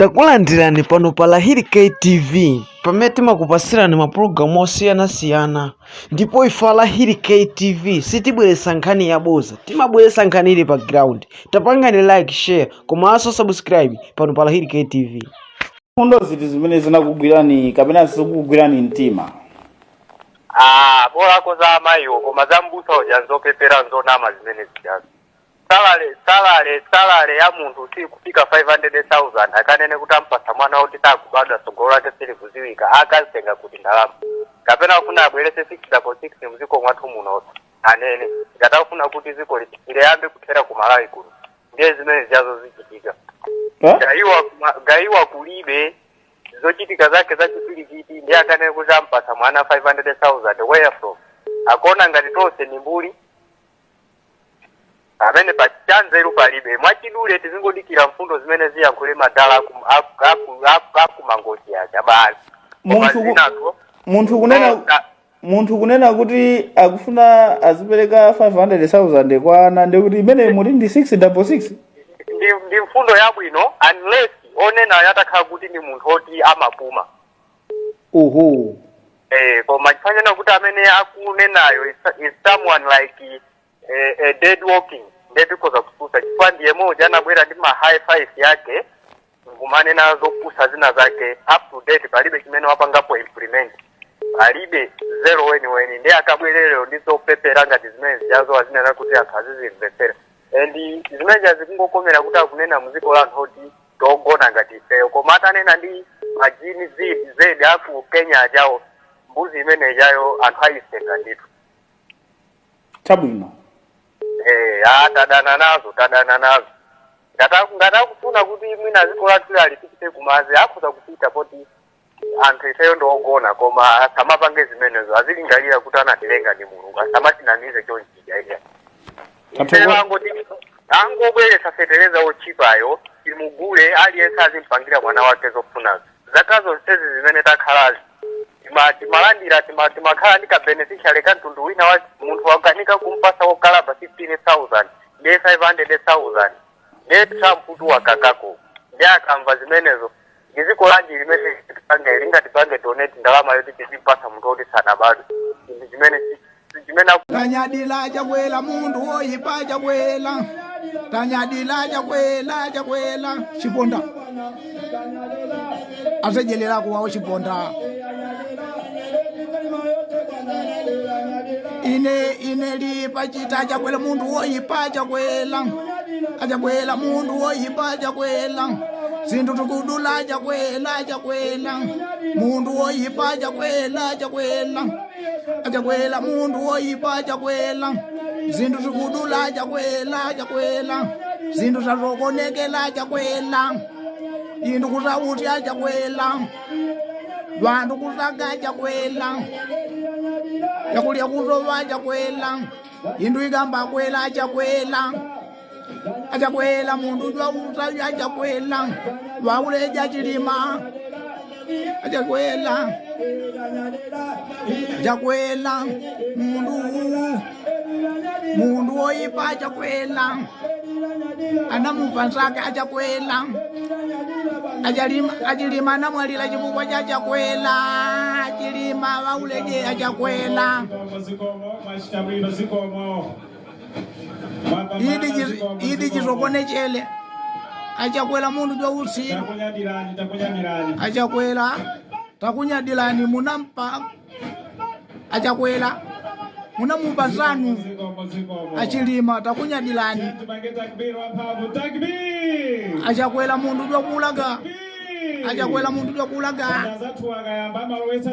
Takulandirani pano pa Lahiri KTV, pamene timakupasirani mapulogalamu osiyanasiyana. Ndipo ife a Lahiri KTV sitibweretsa nkhani yaboza, timabweretsa nkhani ili pa ground. Tapangani like, share komanso subscribe pano pa Lahiri KTV. Mfundo ziti zimene zinakugwirani kapena zikukugwirani mtima? Ah, bolako za amayiwo, koma za mbusa uja nzopepera, nzonama zimene zijazo. Salary ya munthu sikufika 500,000, akanene kuti ampasa mwana woti sakubadwa, tsogolo lake silikuziwika, akazenga kuti ndalama? Kapena akufuna abwerese 666 mdziko mwathu muno? Anene ngati akufuna kuti dziko liyambe kuthera ku Malawi kuno, ndiye zimene zijazo zichitika. Eh? Gayiwa kulibe zochitika zake zachipwirikiti, ndiye akanene kuti ampasa mwana 500,000, where from? Akuona ngati tonse ni mbuli? Amene pa chanzeru palibe. Mwachidule, tizingodikira mfundo zimene ziyankhule madala akumangochi aja basi. Koma zinazo Munthu kunena munthu kunena kuti akufuna azipereka 500,000 kwa ana, ndikuti imene muli ndi 666. Ndi mfundo yabwino unless onenayo atakhala kuti ndi munthu oti amapuma. Oho. Eh, koma chifanana kuti amene akunenayo is someone like a dead walking, ndiye tikhoza kususa, chifukwa ndiye moja anabwera ndi ma high five yake nkumanena zopusa zina zake. Up to date palibe chimene wapangapo implement, palibe, zero weniweni. Ndiye akabwererero ndi zopepera ngati zimene zijazo, azinena kuti anthu azizimvetsera, and zimene zikungokomera kuti akunena muziko la anthu oti togona ngati ifeyo. Koma atanena ndi ma Gen Z aku Kenya ajawo, mbuzi imene ijayo anthu ayisenga ndithu. Chabwino. Eh, ah, tadana nazo, tadana nazo. Ngati akufuna kuti mwina dziko lathu alipitise kumazi, akhoza kupita poti anthu ifeyo ndiogona, koma asamapange zimenezo. Azilingalira kuti anatilenga ndi Mulungu, asamatinamize chonchija iya. Ifeyo angoti angobweretsa fetereza ochipayo, timugule, aliyense azimpangira mwana wake zofunazo. Zaka zonsezi zimene takhalazi timalandira, timakhala ndi ka beneficiary ka mtundu wina wa munthu wakanika kumpasa wokalamba 15,000, ndiye 500,000, ndiye Trump tu wakakako. Ndiye akamva zimenezo, ndi dziko lanji limene tipange lingatipange donate ndalama yoti tizimpasa munthu woti sanabadwe? Chinthu chimene chimene Tanyadila Chakwera, munthu woyipa Chakwera. Tanyadila Chakwera, Chakwera chiponda azedyererako wawo chiponda. Ine lipa chita Chakwera, munthu woyipa Chakwera. Achakwera, munthu woyipa Chakwera. Zinthu tikudula Chakwera, Chakwera munthu woyipa Chakwera, Chakwera. Achakwera, munthu woyipa Chakwera. Zinthu zikudula Chakwera, Chakwera. Zinthu zazokonekela Chakwera. Inthu kuzautya Chakwera, vantu kusaga Chakwera, yakulya kutowa Chakwera, inthu ikamba kwela Chakwera. Achakwera, munthu jwauta Achakwera, wauleja chilima Achakwera. Chakwera munthu woyipa Chakwera, anamupa nzake Achakwera. Achalima achilima anamwalira chifukwa cha Chakwera. Chilima wauleje Achakwera. Zikomo, mwachita bwino, zikomo. Idi chizokonechele Achakwera, munthu jwa usiru. Takunyadirani, takunyadirani. Achakwera, takunyadilani. Munampa Achakwera, munamupa nzanu. Zikomo, zikomo. Achilima, takunyadilani. Tipange takbir wamphamvu, takbir! Achakwera, munthu jwakulaga. Takbir! Achakwera, munthu jwakulaga. Azathu akayamba amalowetsa.